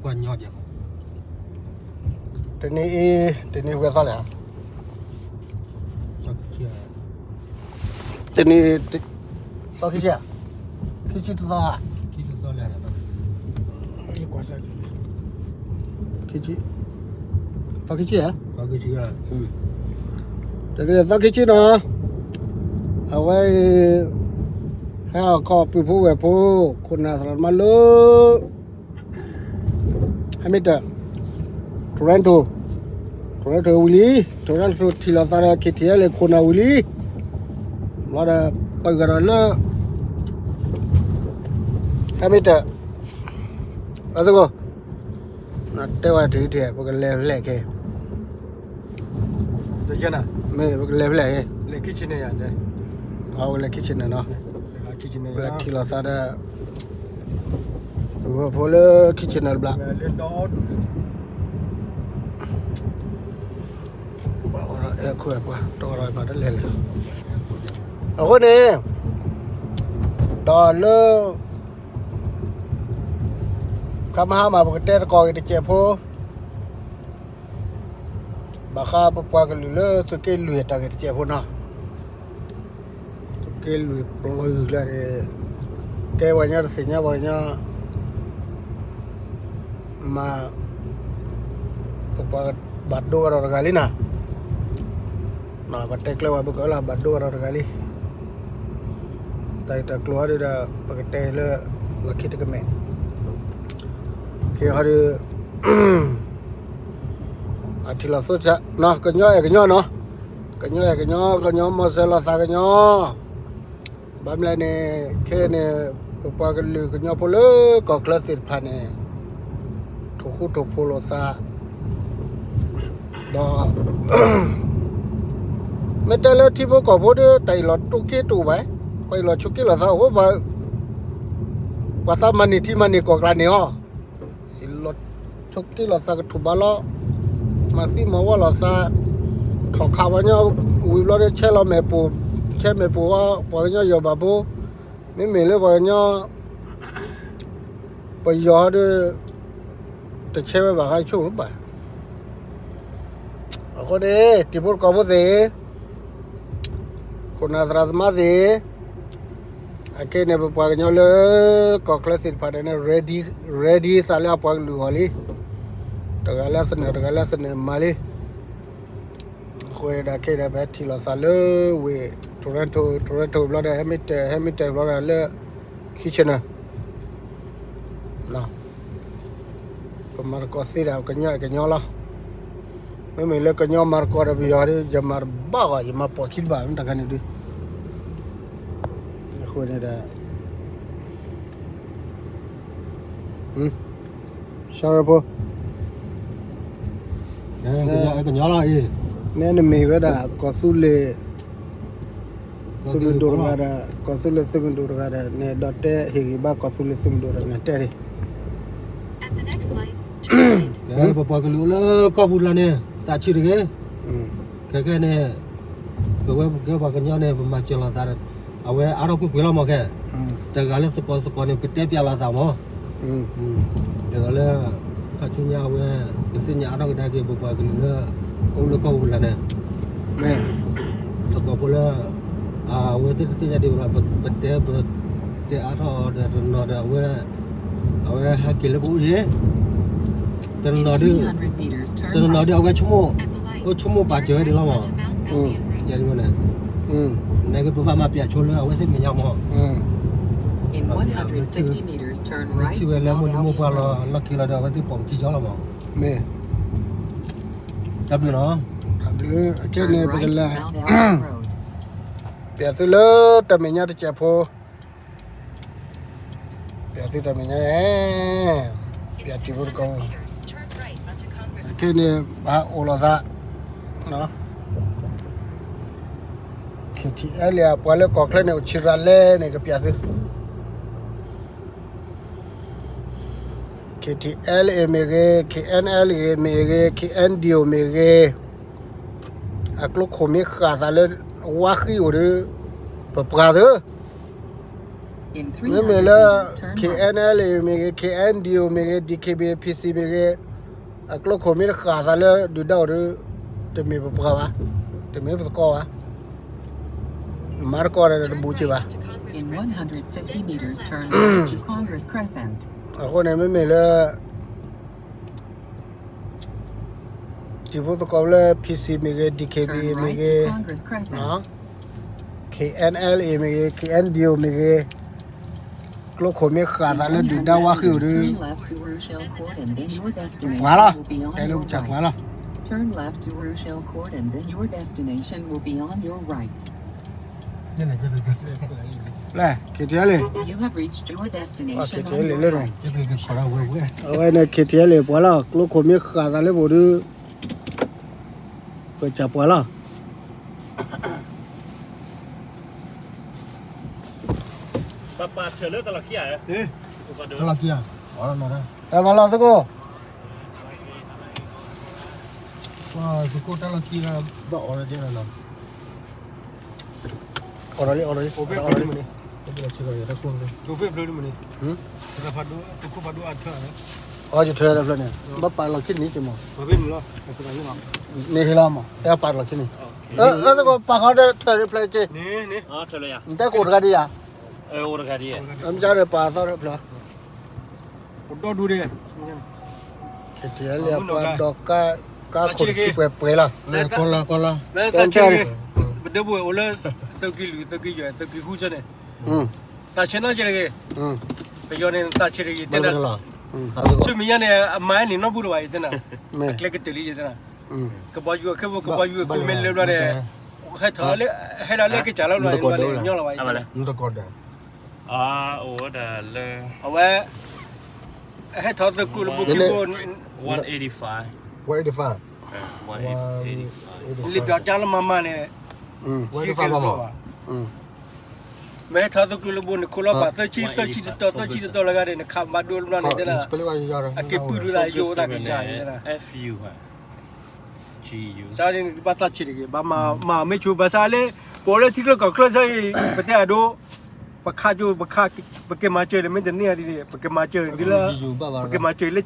တနံၤအံၤ တနံၤဝဲသီလဲၣ်, တနံၤ သီခံဆံဧါ, ခံဆံတသီဧါ, ခံဆံ သီခံဆံဧါ, တနံၤသီခံဆံနီၤ, အဝဲအံၤ ဟဲအီၣ်ခီၣ်ပုၢ်ဖိဝဲၢ်ဖိ ခိၣ်နၢ်သရၣ်သမါလၢ ဟဲမ့ၢ်တၢ် Toronto, Toronto ဝံၤလံ, Toronto ထံၣ်လိာ်သးဒီး KTLA ခိၣ်နၢ်ဝံၤလံ, ဘျီဒီး ပှၤဂၤဒီးလၢ ဟဲမ့ၢ်တၢ် အသကိး နတဲဝဲတထံၣ် ပကလဲၤဖျဲၣ်က့ၤ, မ့ၢ်ပကလဲၤဖျဲၣ်က့ၤ, ပကလဲၤ kitchen နီၤ, ပလဲၤထံၣ်လိာ်သးဒီး ပဝဲဖိလၢ kitchen တဘျီ, အဲၣ်ခိၣ်အဲၣ်ပှၤ တီၢ်ဒီးပှၤတလဲၤလဲၣ်, အဃိန့ၣ် ဒီးလၢ ခါမဟါမး ပကတဲတကိးဂ့ၤတစဲးဖိ ဘၣ်ဃးပပှၤကလုာ်လၢသုးက့လွံၢ်တၢ်ဂ့ၢ်တစဲးဖိနီၤ, သုးက့လွံၢ်ပျီယုၢ်ကျါန့ၣ် ကဲပှၤကညီတသ့ၣ်ညါပှၤကညီ မၤ ပပှၤဘၣ်ဒိကဒီးတဂၤလံနီၤ, ပတဲကျဲဝဲဘၣ်ကလီၤ ဘၣ်ဒိကဒီးတဂၤလံ, တၢ်ဂ့ၢ်တၢ်ကျိၤဟီဒုဒီး ပကတဲလၢ လီၢ်ခံတကမဲာ်, ကဲဟီဒု အထံၣ်လိာ်သးနီၤ, ကညီအဲၣ်ကညီနီၤ, ကညီအဲၣ်ကညီ, ကညီမီၢ်စၢၤလိာ်သးကညီ, ဘၣ်မနုၤလဲၣ်န့ၣ် ခဲအံၤန့ၣ် ပပှၤကလုာ်ကညီဖိလၢကီၢ်ချၢသ့ၣ်တဖၣ်န့ၣ် ထိၣ်ဃူထိၣ်ဖိးလိာ်သး ဒီး မ့ၢ်တဲလၢထံဖိကီၢ်ဖိဒီး တၢ်အ့ၣ်လိာ်တိၢ်က့တအိၣ်ဘၣ်, ပှၤအ့ၣ်လိာ်ဆိးက့လိာ်သးအိၣ်ဃိ ပှၤသးမၤန့ၢ်ထံမၤန့ၢ်ကီၢ်ကျါန့ၣ်အီၤ, အ့ၣ်လိာ်ဆိးက့လိာ်သးကထူၣ်ဘးလီၤ, မၤသံမၤဝီလိာ်သး, ထီၣ်ခးပှၤကညီဝံၤဘျီဒီး ဆဲးလီၤမဲာ်ပိာ်, ဆဲးမဲာ်ပိာ်ဝဲ ပှၤကညီယီၢ်ဘၣ်ဘိ, မ့မ့ၢ်လၢပှၤကညီ ပယီၤဒီး တဆဲးဝဲဘၣ်ဃးဆိကမိၣ်ဘၣ်. အဃိန့ၣ် တံၤဖိတကီၢ်ဖိသ့ၣ်, ခိၣ်နၢ်သရၣ်သမါသ့ၣ်, အခဲအံၤန့ၣ် ပပှၤကညီလၢ ကီၢ်ချၢသ့ၣ်တဖၣ်န့ၣ် ready, ready သးလၢအပှၤကလုာ်အဂီၢ်လံ. တဂၤလၢသနၢၣ် တဂၤလၢသနၢၣ်မၤလံ. အဃိန့ၣ်ဒီး ခဲအံၤဒီး ပဟဲထံၣ်လိာ်သးလၢဝ့ၢ် Toronto, Toronto ဘျီဒီး ဟဲမ့ၢ်တၢ် ဟဲမ့ၢ်တၢ်ဘျီဒီးလၢ Kitchener ပမၤသကိးသ့ဒီး ကညီကညီလီၤ. မ့မ့ၢ်လၢကညီမၤသကိးဒီးပယီၤဒီး ယမၤတဘၣ်ဘၣ်, ယမၤပိာ်ခံတဘၣ် မ့ၢ်တခါန့ၣ်ဒုး. အဃိန့ၣ်ဒီး Sorry ဖိ, ကညီလီၤအံၤ, နဲနမ့ၢ်ဝဲဒၣ်ကီၢ်သူလ့ၤ သုးမုၢ်ဒိၣ်တဂၤဒီး, ကီၢ်သူလ့ၤသုးမုၢ်ဒိၣ်တဂၤဒီး နအဲၣ်ဒိးတဲဟ့ၣ်ဂံၢ်ဘါကီၢ်သူလ့ၤသုးမုၢ်ဒိၣ်ဒီး နတဲဒံး. ပပှၤကလုာ်အိၣ်လၢကီၢ်ပူၤလၢ်န့ၣ် သးဆံးတဂ့ၤ. ခဲကဲန့ၣ် ပဝဲပကဲပှၤကညီန့ၣ် ပမၤစၢၤလိာ်သးဒီး အဝဲအါထီၣ်ကွ့ၢ်ကွ့ၢ်လီၤမးခဲ, တဂၤလၢသကိးသကိးန့ၣ် ပတဲပျးလိာ်သးမး. တဂၤလၢ ခါဆူညါအဝဲ ကသ့ၣ်ညါအါထီၣ်ကဒါက့ၤ ပပှၤကလုာ်လၢ အိၣ်လၢကီၢ်ပူၤလၢ်န့ၣ် သကိးဖိလၢ အဝဲသ့ၣ်တသ့ၣ်ညါဒံးဘၣ်, ပတဲ ပတဲအါထီၣ်အီၤဒီး တနီၤဒီးအဝဲ အဝဲဟဲက့ၤလၢပအိၣ်ယဲၢ်, တနီၤဒုး တနီၤဒုးအဝဲဆိကမိၣ်, အိၣ်ဆိကမိၣ်ပာ်စၢၤဝဲဒံးလီၤမး. န့ၣ် နကပဘၣ်မၤပျးဆိလၢအဝဲသ့ၣ်မဲာ်ညါမး. ထံၣ်ဝဲလၢမိၢ်နံၤမိၢ်ပှၢ်လီၤ လီၢ်ခံလီၤဒီး အဝဲသ့ၣ်ပိာ်ပခံကီလီၤမး. မ့ၢ် တၢ်ဘျုးလီၤ. အခဲန့ၣ် ပကလဲၤ ပျးသုလၢတၢ်မဲာ်ညါတစဲးဖိ, ပျးသုတၢ်မဲာ်ညါ, ပျးတံၤဖိတကီၢ်ဖိ, အခဲန့ၣ် ဘၣ်အိၣ်လိာ်သး, KTLA ပှၤလၢကီၢ်ချၢန့ၣ် အိၣ်ဆံးရၤလဲၣ်န့ၣ် ကပျးသု KTLA မ့ၢ်ဂ့ၤ, KNLA မ့ၢ်ဂ့ၤ, KNDO မ့ၢ်ဂ့ၤ, အကျိခိၣ်မ့ၢ်ဃာ်သးလၢ ဝါဃံအိၣ်ဒီး ပပှၤသု, မ့မ့ၢ်လၢ K N L A မ့ၢ်ဂ့ၤ, K N D O မ့ၢ်ဂ့ၤ, D K B A P C မ့ၢ်ဂ့ၤ, အကျိခိၣ်မ့ၢ်တဃာ်သးလၢဒုၣ်ဒါအိၣ်ဒီး တမ့ၢ်ပပှၤဘၣ်, တမ့ၢ်ပသကိးဘၣ်, မၤသကိးဒီးတဘူးက့ၤဘၣ်. In one hundred fifty meters, turn left to Congress Crescent. အဃိန့ၣ်မ့မ့ၢ်လၢ တံၤဖိသကိးလၢ P C မ့ၢ်ဂ့ၤ, D K B A မ့ၢ်ဂ့ၤ, K N L A မ့ၢ်ဂ့ၤ, K N D O မ့ၢ်ဂ့ၤ, ကျိခိၣ်မ့ၢ်ဃာ်သးလၢဒုၣ်ဒါဝါဃံအိၣ်ဒီး ပှၤလီၤ, တဲလၢကစၢ်ပှၤလီၤ. Turn left to Rochelle Court and then your destination will be on your right. လၢ K T L A, You have reached your destination on your right. K T L A လၢန့ၣ်, အဝဲန့ၣ် K T L A ပှၤလီၤ, ကျိခိၣ်မ့ၢ်ဃာ်သးလၢပအိၣ်ဒီး ပကစၢ်ပှၤလီၤ. ပပာ်ထၢၣ်လၢတၢ်လီၢ်ခံဧါ, တၢ်လီၢ်ခံဧါ, တၢ်လီၢ်သုကိၣ်, သုကိၣ်တၢ်လီၢ်ခံ, ဘၣ်အီၤလၢကဲလီၤ, အီၤဒီးလံ, အီၤဒီးလံ, အီၤဒီးလံ, အီၤဒီးလံ, အီၤဒီးလံ, အီၤဒီးလံ, အီၤယထၢၣ်လၢဖျၢၣ်န့ၣ်, ဘၣ်ပာ်လီၢ်ခံန့ၣ်က့ၤမး, န့ၣ်ဟ့ၣ်လီၤမး, တၢ်ပာ်လီၢ်ခံန့ၣ်, အၢ သကိးပာ်ဃီဒီးထၢၣ်လၢဖျၢၣ်က့ၤ, နတဲကအိၣ်တဂၤဒံးယၤ, မ့ၢ်ကဒီးပာ်သီဒီးဖျၢၣ်, ပဒီဒူၣ်ဒံး, ကဲထံၣ်လံပှၤဒီးကါ, ကါခိၣ်တဆံပှဲၤပှဲၤလီၤ, ကီလီၤ, ကီလီၤ, ကဲထံၣ်လံ, ပဒီပုၢ်ဝဲၢ်အိၣ်လၢ သုးက့လွံၢ် သုးက့ယဲၢ် သုးက့ဃုဆၢန့ၣ်, သးဆၢနီတဂ့ၤ, ပယီၤန့ၣ်သးဆၢတဂ့ၤတဲဒၣ်, ဆူမဲာ်ညါန့ၣ် အမၤန့ၢ်နီတဘျီဘၣ်ယတဲနၤ, အကျဲကတၢၢ်လံယတဲနၤ, ကဘီယူၤအခဲဖိ ကဘီယူၤအခိၣ်မ့ၢ်လၢဘျီန့ၣ်, ဟဲထီၣ်လၢ ဟဲလီၤလၢကစၢ်လီၤဘျီန့ၣ် ညီလီၤဘၣ်ယတဲနၤ, အိၣ်ဝဲဒၣ်လၢ အဝဲ ဟဲထီၣ်သုးကျိၤတဘိခံဘိ, one eighty-five, one eighty-five, လံာ်ပျီကါလၢမၤမၤန့ၣ်, မ့ၢ်ဟဲထီၣ်သုးကျိၤတဘိန့ၣ် ခိၣ်လီၤဘၣ် သၢဆံ သၢဆံတတီၤ သၢဆံတတီၤလၢဂၤန့ၣ် နခးမၤဒိလၢဘျီန့ၣ်တဲဒၣ်, အက့ၤပုၢ်ဒုးသးယိာ်သးကစၢ်န့ၣ်, စးန့ၣ်ဘၣ်သးဆံးတဂ့ၤ ဘၣ်မၤမ့ၢ်ဆိဘၣ်ဆၣ်လၢ ပအိၣ်လၢထံချၢကီၢ်ချၢဆၢအံၤ ပတဲအဒိ ပခးကၠိ ပက့ၤမၤစၢၤန့ၣ် မ့ၢ်တန့ၢ်အီၤဒ်န့ၣ် ပက့ၤမၤစၢၤန့ၣ်ဒ်လၢ ပက့ၤမၤစၢၤလၢက့လီၤ, ပ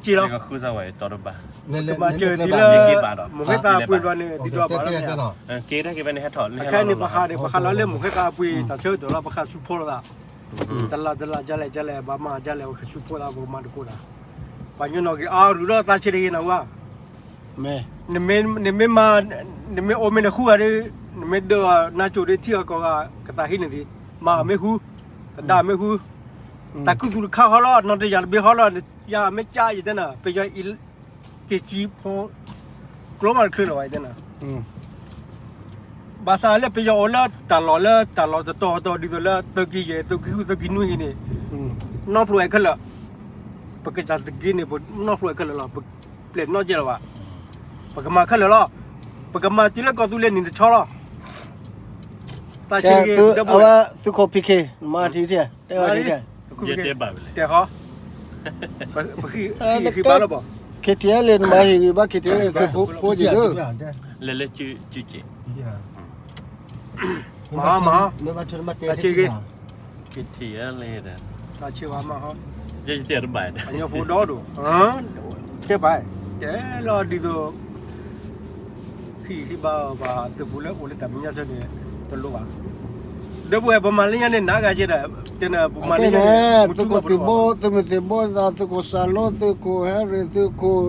က့ၤမၤစၢၤဒ်လၢ မိၢ်ဃ့သးပှ့ၤဘျီန့ၣ် ဒ်ဒွးဘၣ်လီၤမ့ၢ်ဧါ, ကဲတၢ်က့ၤဖဲန့ၣ်ဟဲထီၣ် အခါန့ၣ် ပဟးန့ၣ် ပဟးလီၤလၢမိၢ်ဃ့သးပှ့ၤ တၢ်ဆၢကတီၢ်လီၤ ပဃးဆူဖိလိာ်သး, တလးတလးကလဲၣ်ကလဲၣ် ဘၣ်မၤကလဲၣ် ပကဆူဖိသး ပကမၤတကိးတၢ်, ပှၤကညီနီၢ်က့ၤအါရူၤလီၤသးဆံးတဂ့ၤနၤဝဲ နမ့ၢ်မၤ နမ့ၢ်အိၣ်မ့ၢ်နဃုဂၤဒီး နမ့ၢ်ဒၢနါစိၤဒီးထံဂၤကီၢ်ဂၤ ကသးဟ့န့ၣ်သ့, မၤမ့ၢ်ဃု, သဒါမ့ၢ်ဃု, တၢ်ကူၣ်သူၣ်တခါဟီလီၤ နီၢ်တယၢ်တဘ့ၣ်ဟီလီၤ, ယၤမ့ၢ်ကါယတဲနၤ ပယီၤအံၤ က့ၤကံဖိ ကျိမးတချုးလီၤဘၣ်ယတဲနၤ, ဘၣ်ဆၣ်လၢပယီၤအိၣ်လၢတၢ်လီၢ်လၢတၢ်လီၢ်တတီၤတီၤဒ်သိးလၢ သုးက့ယဲၢ် သုးက့ဃု သုးက့နွံအံၤန့ၣ်, နီၢ်ဖျိးဝဲခဲလၢာ်, ပကစၢ်သက့န့ၣ် ပနီၢ်ဖျိးဝဲခဲလၢာ်လီၤ ပပျဲၢ်နီၢ်ကဲလၢၤဘၣ်, ပကမၤခဲလၢာ်လီၤ, ပကမၤတုၤလၢကီၢ်သူလ့ၤနံၤတဆီလီၤ, သးဆံးတဂ့ၤ အဝဲသုးခိၣ်ဖံးခ့ မၤထံၣ်ထံၣ် တဲဝဲဒ်တဲ, တဲဟီ, ပဃ့ဘါလီၤဘၣ်, ခ့ထံၣ်အဲလ့ၣ် နမၤဟ့ၣ်ဂံၢ်ဘါ ခ့ထံၣ်အဲလ့ၣ် သုးဖိဖိက့ၤဒၣ်, လဲၤလၢ မၤမၤ, တၢ်ဆံးဂ့ၤ, ကထံၣ်အလဲၣ်ဒီး, တၢ်ဆံးဝဲမၤဟီ, ယတဲတဘၣ်ဒီး, အညီဖိဒီဒိၣ်, တဲဘၣ်, တဲလီၤဒ်သိး, ဟံၣ်ဟံၣ်ဘါဘၣ်သုးဖိလၢအိၣ်လၢတၢ်မဲာ်ညါဆၢန့ၣ်, တလိၣ်ဘၣ်, ဒီပုၢ်ဝဲၢ်ပမၤလၢညါန့ၣ် နၤဂၤကဲဒီး, တဲနၤပမၤလၢညါန့ၣ်, သုးခိၣ်သံၣ်ဘိ သုးမုၢ်သံၣ်ဘိသး သုးခိၣ်စၢ်လိ သုးခိၣ်ဟဲရ့ၣ် သုးခိၣ်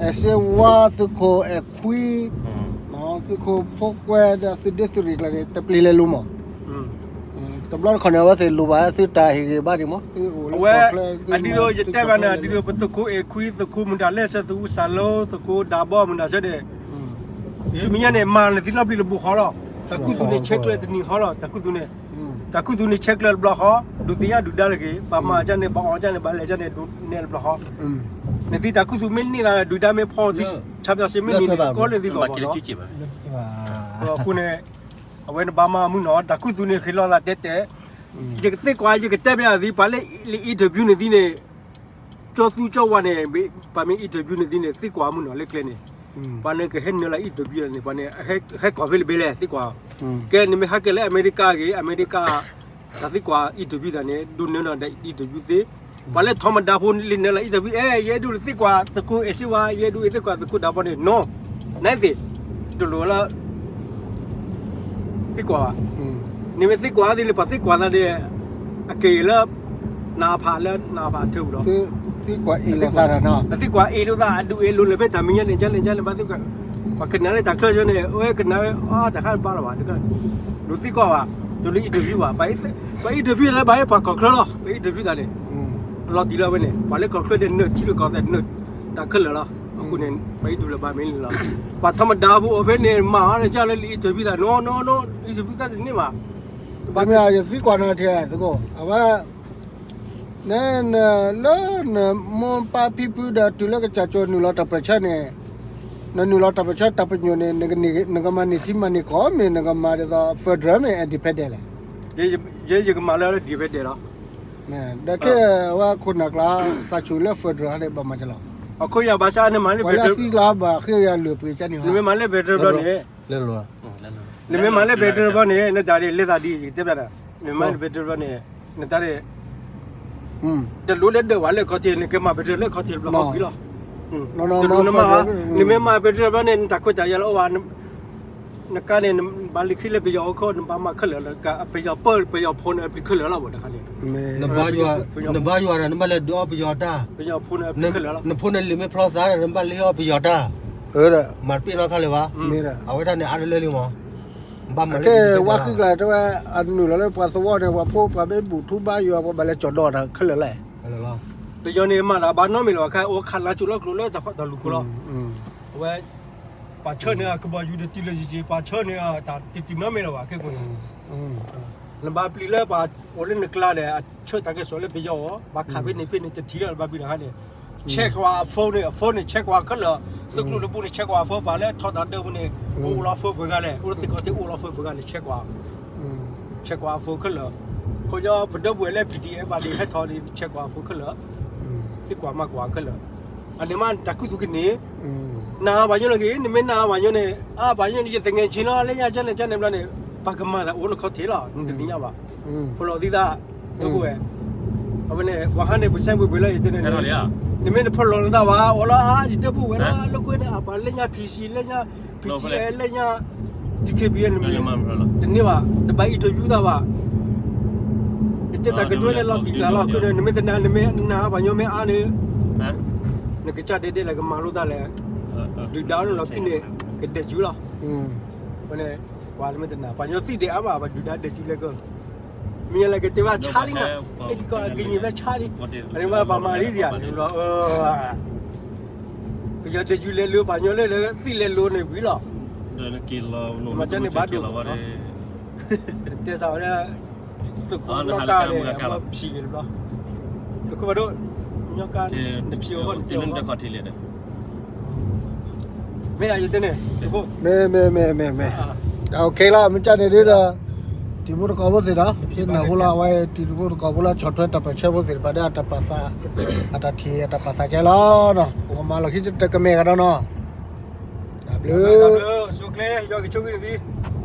အဲၣ်စ့ဝါ သုးခိၣ်အဲၣ်ခွံ သုးခိၣ်ဖိကွဲဒီးသုးဒ့သုးရ့ၣ်ကျါန့ၣ် တပျံၤလဲၤလိၤမး, တဘျီတခီၣ်န့ၣ် အဝဲသ့ၣ်လိၣ်ဘၣ်သုတၢ်ဟ့ၣ်ဂံၢ်ဘါဒံးမး သုအိၣ်လၢကီၢ်ချၢ အဒ်သိးယတဲဘၣ်န့ၣ် ဒ်သိးပသုးခိၣ်အဲၣ်ခွံ သုးခိၣ်မုၢ်တၢ်လဲၢ်ဆၢ သုးခိၣ်စၢ်လိ သုးခိၣ်ဒးဘီမုၢ်တၢ်ဆၢန့ၣ် ဆူမဲာ်ညါန့ၣ် မၤန့ၣ်သ့နီတဘျီတဘိဃီလီၤ. တၢ်ခူသူၣ်န့ၣ် ဆဲးကျၢတနံၤဃီလီၤ. တၢ်ခူသူၣ်န့ၣ်, တၢ်ခူသူၣ်န့ၣ် ဆဲးကျၢတဘျီဃီ, ဒုးသ့ၣ်ညါဒုၣ်ဒါလၢက့ၤ, ဘၣ်မၤကန့ၣ်, ဘၣ်အီၣ်ကန့ၣ်, ဘၣ်လဲၤကန့ၣ်, ဒုးနဲၣ်တဘျီဃီ, နသ့ၣ်တၢ်ခူသူၣ်မ့ၢ်န့ၢ်သး ဒုၣ်ဒါမ့ၢ်ဖီသံ, ဆါပျီစ့မ့ၢ်န့ၢ်န့ၣ် ကီလၢသ့ၣ်ကီၢ်ဘၣ်လီၤ. အဃိန့ၣ်, အဝဲန့ၣ်ဘၣ်မၤမုၢ်နီၤ, တၢ်ခူသူၣ်န့ၣ် ဃ့လီၤသးတဲတဲ, ယကသ့ကွၢ် ယကတဲဘၣ်သ့ၣ် ပှၤလၢ interview န့ၣ်သ့ၣ်န့ၣ် ကၠီသူကၠီဝါန့ၣ်, ပှၤမ့ၢ် interview န့ၣ်သ့ၣ်န့ၣ် သ့ကွၢ်မုၢ်နီၤလၢကျဲန့ၣ်, ပှၤန့ၣ်ကဟဲနုာ်လီၤ interview န့ၣ် ပှၤန့ၣ် ဟဲကွၢ်ဖဲလဲၣ်ဘဲလဲၣ် သ့ကွၢ်, ကဲနမ့ၢ်ဟးကဲလၢအမဲရကၤဂ့ၤ, အမဲရကၤ တၢ်သံကွၢ် interview သးန့ၣ် ဒိးနၢၤဒီး interview သ့, ပှၤလၢထီမဒါဖိလံနၢၤလီၤ interview အဲ ယအဲၣ်ဒိးသံကွၢ်သကိး အဲၣ်စ့ဝါ ယအဲၣ်ဒိးသံကွၢ်သကိးဒၣ်ဘီန့ၣ် နီၢ်, နသ့ၣ်, တလိၣ်လၢ သံကွၢ်ဘၣ်, နမ့ၢ်သံကွၢ်သ့န့ၣ် ပှၤသံကွၢ်သးန့ၣ် အက့ၤလၢ နဖးလၢနဖးထၢပူၤလီၤ, သံကွၢ်အ့ၣ်လိာ်သး, အသံကွၢ်အ့ၣ်လိာ်သး အဒုးအ့ၣ်လိာ်လၢၤဖဲတၢ်မဲာ်ညါန့ၣ် ကန့ၣ်ကန့ၣ် ဘၣ်သံကွၢ်, ပှၤကနၣ်လၢတၢ်ချၢဆၢန့ၣ် အဝဲကနၣ်ဝဲ အတၢ်ခါတဘၣ်လီၤဘၣ်, ဒိးသံကွၢ်ဘၣ်, တလိၣ် interview ဘၣ်, ပှၤ interview လၢဘၣ်ဟဲပှၤကီၢ်ချၢလီၤ, ပှၤ interview သးန့ၣ် အလီၤတံၢ်လၢအဝဲန့ၣ် ပှၤလၢကီၢ်ချၢန့ၣ် နၢၤထံလၢကီၢ်သဲး နၢၤတၢ်ခဲလၢာ်လီၤ, အဃိန့ၣ် ပှၤ interview လၢဘၣ်မ့ၢ်လီၤ, ပှၤထီမဒါဖိအိၣ်ဖဲန့ၣ် မၤအီၤန့ၣ် ကလၢ interview သး နီၢ်နီၢ်နီၢ် interview သးတန့ၢ်ဘၣ်, တဘၣ်မ့ၢ်ယသံကွၢ်နၤထဲသကိး အဝဲ န နလၢနမိၢ်ပၢ်ဖံဖုဒီးတုၤလၢကစၢ်ကၠိနုာ်လီၤတၢ်ပၢၢ်ဆၢန့ၣ်, နနုာ်လီၤတၢ်ပၢၢ်ဆၢတၢ်ပညိၣ်န့ၣ် နကမၤန့ၢ်ထံမၤန့ၢ်ကီၢ်မ့ၢ် နကမၤဒ်သိး federal မ့ၢ် independent လဲၣ်, ယဲယကမၤလၢ independent လီၤ, ဒီးခဲအဝဲခိၣ်နၢ်ကျါ သးဆူၣ်လၢ federal န့ၣ် ဘၣ်မၤကလီၤ, အခိၣ်ယၤဘၣ်ဆၣ်နမၤလၢ ပှၤလၢသံကျါဘၣ်ဃ့ယၤလၢပှ့ၤကန့ၣ် နမ့ၢ်မၤလၢ federal ဘျီန့ၣ် နမ့ၢ်မၤလၢ federal ဘျီန့ၣ် နတၢ်ဒ်လဲၤသးဒ်ယတဲဘၣ်ဒီး နမ့ၢ်မၤလၢ federal ဘျီန့ၣ် နတၢ်ဒ် တလိၣ်လၢဒၢးဝဲလၢခီၣ်ထံး နကမၤ federal လၢခီၣ်ထံးတဘျီဃီကွံာ်လီၤ, တလိၣ်နမၤဘၣ်, နမ့ၢ်မၤ federal ဘျီန့ၣ် နတၢ်ခွဲးတၢ်ယာ်လၢအအိၣ်ဘၣ်, နကါန့ၣ် နဘၣ်လံခံလၢပယီၤအိၣ်ခိၣ် နဘၣ်မၤခဲလၢာ်လၢ ပယီၤပၢ ပယီၤဖိန့ၣ်အပျံၤခဲလၢာ်လီၤဘၣ်တခါန့ၣ်, နဘါယွၤဒီး နဘၣ်လဲၤဒုးအီၣ်ပယီၤတၢ်, ပယီၤဖိန့ၣ်အပျံၤခဲလၢာ်လီၤ, နဖိန့ၣ်လံာ်မ့ၢ်ဖျီသးဒီး နဘၣ်လဲၤအီၣ်ပယီၤတၢ်, မၤတပ့ၢ်နီတခါလၢၤဘၣ်, အဝဲတၢ်န့ၣ်အါတလၢလံမး, ဘၣ်မၤလၢ ဝါဃံကျါတဲဝဲ အနုာ်လီၤလၢပှၤသဝီန့ၣ် ပှၤဖိပှၤဘ့ၣ်ဘူၣ်ထူဘါယွၤ ပှၤဘၣ်လဲၤကၠီၣ်ဒီးတၢ်ခဲလၢာ်လဲၣ်, ပယီၤန့ၣ်မၤတၢ်ဘၣ်နီတမံၤလၢၤဘၣ် ခဲအိၣ်ခးလါစိၤလီၢ်ကျိၤလၢတၢ်ဖးတၢ်လူၤခိၣ်လီၤ, အဝဲ ပှၤဆၢန့ၢ်အကဘီယူၤတတုၤလၢယံၤယံၤ ပှၤဆၢန့ၢ်အတၢ်တတုၤနီတမံၤလၢၤဘၣ် ခဲကိာ်န့ၣ်, နဘၣ်ပျံၤလၢပှၤအိၣ်လၢနကျါဒီး အဆၢတၢ်ကစီၣ်လၢပယီၤအီၤ ဘၣ်ခးဖဲန့ၣ်ဖဲန့ၣ်တထံၣ်လၢၤဘၣ်ဘံၣ်တခါန့ၣ်, check ကွၢ်အ phone န့ၣ် အ phone န့ၣ် check ကွၢ်ခဲလၢာ်, သုးကျိၤတဘိန့ၣ် check ကွၢ်အ phone ပှၤလၢထီၣ်တၢ်ဒၢပူၤန့ၣ် အိၣ်လီၤ phone ပှဲၤဂၤလဲၣ်, အိၣ်လၢသ့ၣ်ခီၣ်ထံးအိၣ်လီၤ phone ပှဲၤဂၤလဲၣ် check ကွၢ် check ကွၢ်အ phone ခဲလၢာ်, ခီညီပဒီပုၢ်ဝဲၢ်လၢ PDF ဘၣ်ဒုးဟဲထီၣ်န့ၣ် check ကွၢ်အ phone ခဲလၢာ်, သ့ၣ်ကွၢ်မၤကွၢ်ခဲလၢာ်, အန့ၣ်မးတၢ်ခူသူၣ်ကန့ၣ်, နၤပှၤညီလၢက့ၤ နမ့ၢ်နၤပှၤညီန့ၣ် အါပှၤညီန့ၣ် ယသငယ်ချင်းလီၤ လၢညါကန့ၣ်ကန့ၣ်ဘျီန့ၣ် ပှၤကမၤသးအိၣ်နခီၣ်ထံးလီၤ နတသ့ၣ်ညါဘၣ်, ဖိလီၤသံသး, ဒီပုၢ်ဝဲၢ်, အဝဲန့ၣ် ပှၤဟးန့ၣ် ပစဲပှ့ၤပှ့ၤလီၤ ယတဲန့ၣ်, နမ့ၢ်နဖိလီၤနသးဝဲ အိၣ်လီၤအါ ယတဲပုၢ်ဝဲၢ်လီၤ လၢကွဲန့ၣ် အပှၤလၢညါ PC လၢညါ BGF လၢညါ DKBA န့ၣ်မ့ၢ် တန့ၢ်ဘၣ် တဘၣ် interview သးဘၣ်, ယတဲတၢ်ကတိၤန့ၣ်လီၤတံၢ်ကျါလီၤ ခဲန့ၣ် နမ့ၢ်တနာ် နမ့ၢ်နာ်ပှၤညီမ့ၢ်အါန့ၣ် နကစၢ်ဒဲဒဲလၢကမၤလိသးလဲၣ်, ဒုၣ်ဒါန့ၣ်လီၤခံန့ၣ် ကဒဲးစုလီၤ, အဃိန့ၣ် ကွၢ်နမ့ၢ်တနာ် ပှၤညီသံဒဲးအါမး ပှၤဒုၣ်ဒါဒဲးစုလဲၤကၢ မ့ၢ်လဲၤကတဲဘၣ်ဆါလံနၤ, အဲဒ်ကီးအကညံၤဖဲဆါလံ, အန့ၣ်ဘၣ်ပှၤမၤလံဒံးဧါ, ပယီၤဒဲးစုလဲၤလိၤ ပှၤညီလၢသံလဲၤလိၤန့ၣ်ဝံၤလီၤ, မၤကန့ၣ်ဘၣ်ဒိၣ်, တဲစးဝဲလၢ သုးခိၣ်နီၢ်ကါန့ၣ် အဝဲဖံးက့ၤတဘျီ, သုးခိၣ်ဘၣ်ဒိၣ်, ညီကါ, တဖံးအီၤဃီန့ၣ်တဲအီၤဃီ, မ့ၢ်ယတဲန့ၣ်, မ့ၢ်မ့ၢ်မ့ၢ်မ့ၢ်မ့ၢ်, တၢ် OK လီၤ မ့ၢ်ကန့ၣ်ဒ်ဒီး, တံၤဖိတကိးဖိသ့ၣ်ဒီး ဖဲနၢ်ဟူလီၤ အဝဲတံၤဖိတကိးဖိလၢဆီၣ်ထွဲတၢ်ပၢၢ်ဆၢဖိသ့ၣ်တဖၣ်ဒီး အတၢ်ပာ်သး, အတၢ်ထံၣ်အတၢ်ပာ်သးကဲလီၤနီၤ, ပကမၤလီၤခံတကမဲာ်ကဒီးနီၤ, တၢ်ဘျုး ဆိကျဲ ယွၤကဆိၣ်ဂ့ၤနသံ